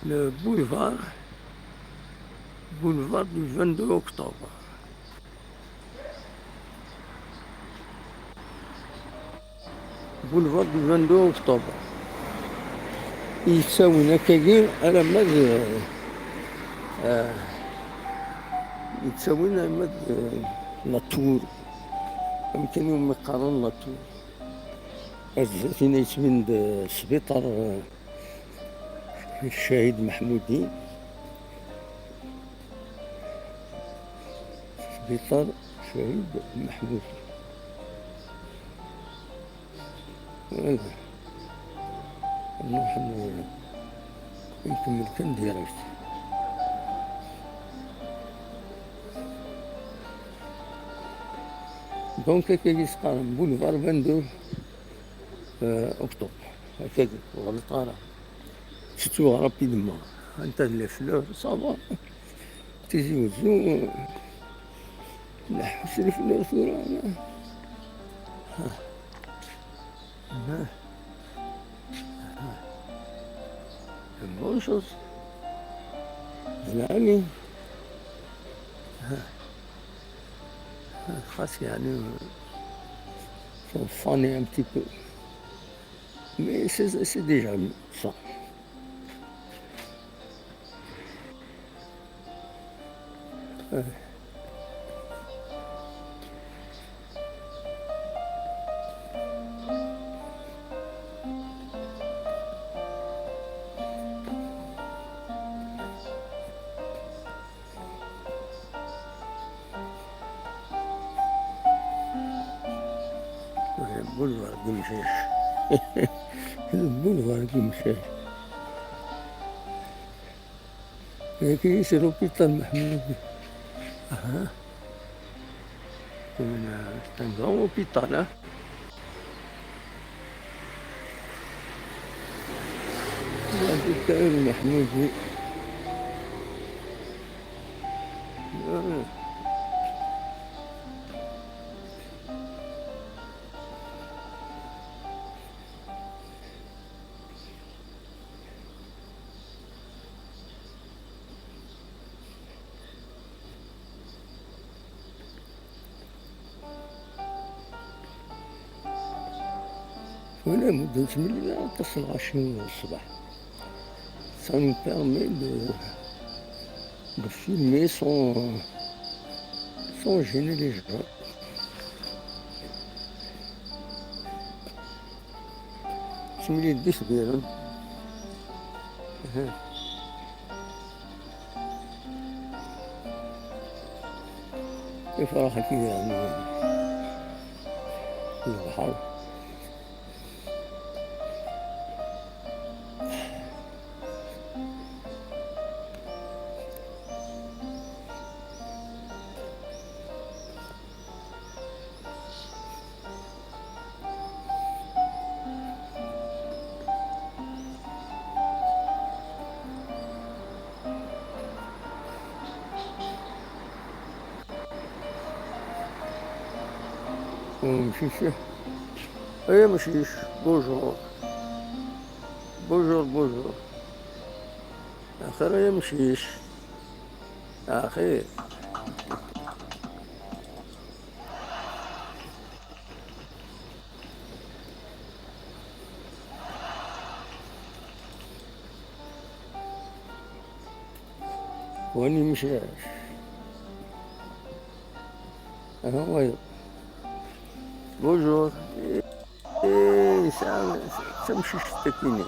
Le boulevard du 22 octobre. Boulevard du 22 octobre. يتساوي هكاكي على مد يتساوي مد la tour يمكن يوم يقارن la tour فينا يتبين السبيطار الشهيد محمودي، سبيطار الشهيد محمودي. نروح نكمل كان direct. Donc هكا يسقى بولفار 22 اكتوبر هكاك غلط راه شفتو rapidement. انت les fleurs ça va تيجي وزو نحوس les fleurs ثورة. ها bonne chose يعني خاص يعني sont fanés un petit peu, mais c'est déjà ça. بولفار قمشاش، بولفار قمشاش. لكن c'est l'hôpital محمود. اها c'est un grand hôpital, hein. L'hôpital محمودي. ولا مدة من تصل 10 الصباح. Ça nous permet de filmer sans gêner les gens. تملي دير كيف راح كي يعني البحر. مشيش ايه مشيش. Bonjour bonjour bonjour اخر يا مشيش اخي. واني مشاش هو bonjour. ايه ساعة تمشي تكيني.